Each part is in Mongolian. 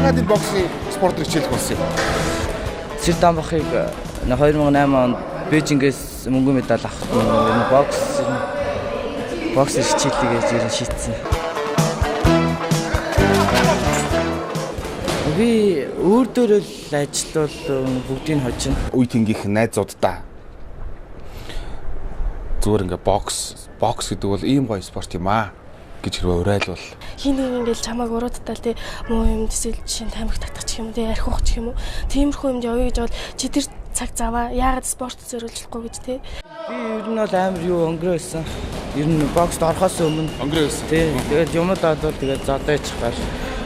Яагаад энэ боксны спортоор хичээлэх болсон юм? Сэр Дамбахыг 2008 онд Бээжингээс мөнгөн медаль авах нь бокс хичээлээ гэж ер нь шийдсэн. Би өөр дөөрөө л ажиллавал бүгдийг хожино. Үе тэнгийнх найзууддаа зүгээр ингээ бокс гэдэг бол ийм гоё спорт юм аа гэж хэрвээ уриалвал хин нэг ингээл чамааг уруудтал тий муу юм төсөөл жишээ нь тамхи татах ч юм уу тий архиух ч юм уу тиймэрхүү юмд явъя гэж бол чи тэр цаг заваа яагаад спорт зориулж гэж тий. Би ер нь бол амар юу өнгөрөө байсан. Ер нь бокст орохоос өмнө өнгөрөө байсан. Тий. Тэгээд юмд одвол тэгээд зодойч гар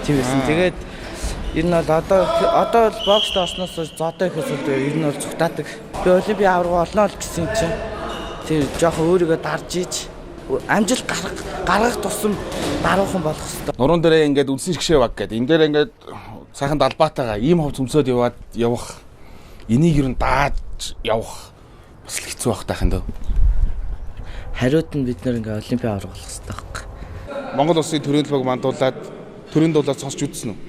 тийм байсан. Тэгээд ер нь бол одоо бол бокст орсноос хойш зодой гэхээс бол ер нь бол зүгтаадаг. Би олимпийн аварга олно л гэсэн юм чинь тэр жоохон өөрийгөө дарж иж амжилт гаргах тусам даруухан болох хэвээр. Нуруунд дээрээ ингээд үндсэн шгшээ баг гэдэг. Энэ дээр ингээд сайхан далбаатайгаа ийм хувц өмсөд яваад явах. Энийг ер нь дааж явах бас л хэцүү байх тахын дөө. Хариуд нь бид нэр ингээд олимпийн аварга болох хэвээр байхгүй. Монгол улсын төрийн төлбөг мандуулаад төрийн дуулаад сонсч үзсэн үү?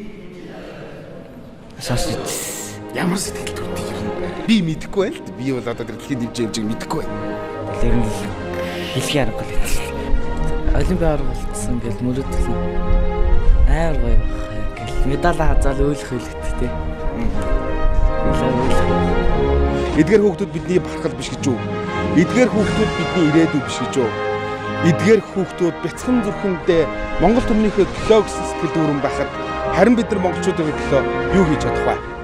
Сонсч үзсэн. Ямар сэтгэл төрдөг юм? Би мэдэхгүй байл л. Би бол одоо тэр дэлхийн хэмжэээг мэдэхгүй байна. Тэр нь хэлхийн аргагүй л байсан. Олимпийн аварга болцсон гэж мөрөөдөл амар гоё байх гэл медаль хазаал өөлөх хэлэгт тий. Эдгээр хүүхдүүд бидний бархал биш гэж үү? Эдгээр хүүхдүүд бидний ирээдүй биш гэж үү? Эдгээр хүүхдүүд бяцхан зүрхэндээ Монгол түмнийхээ төлөө гэсэн сэтгэл дүүрэн байхад харин бид нар монголчуудын төлөө юу хийж чадах вэ?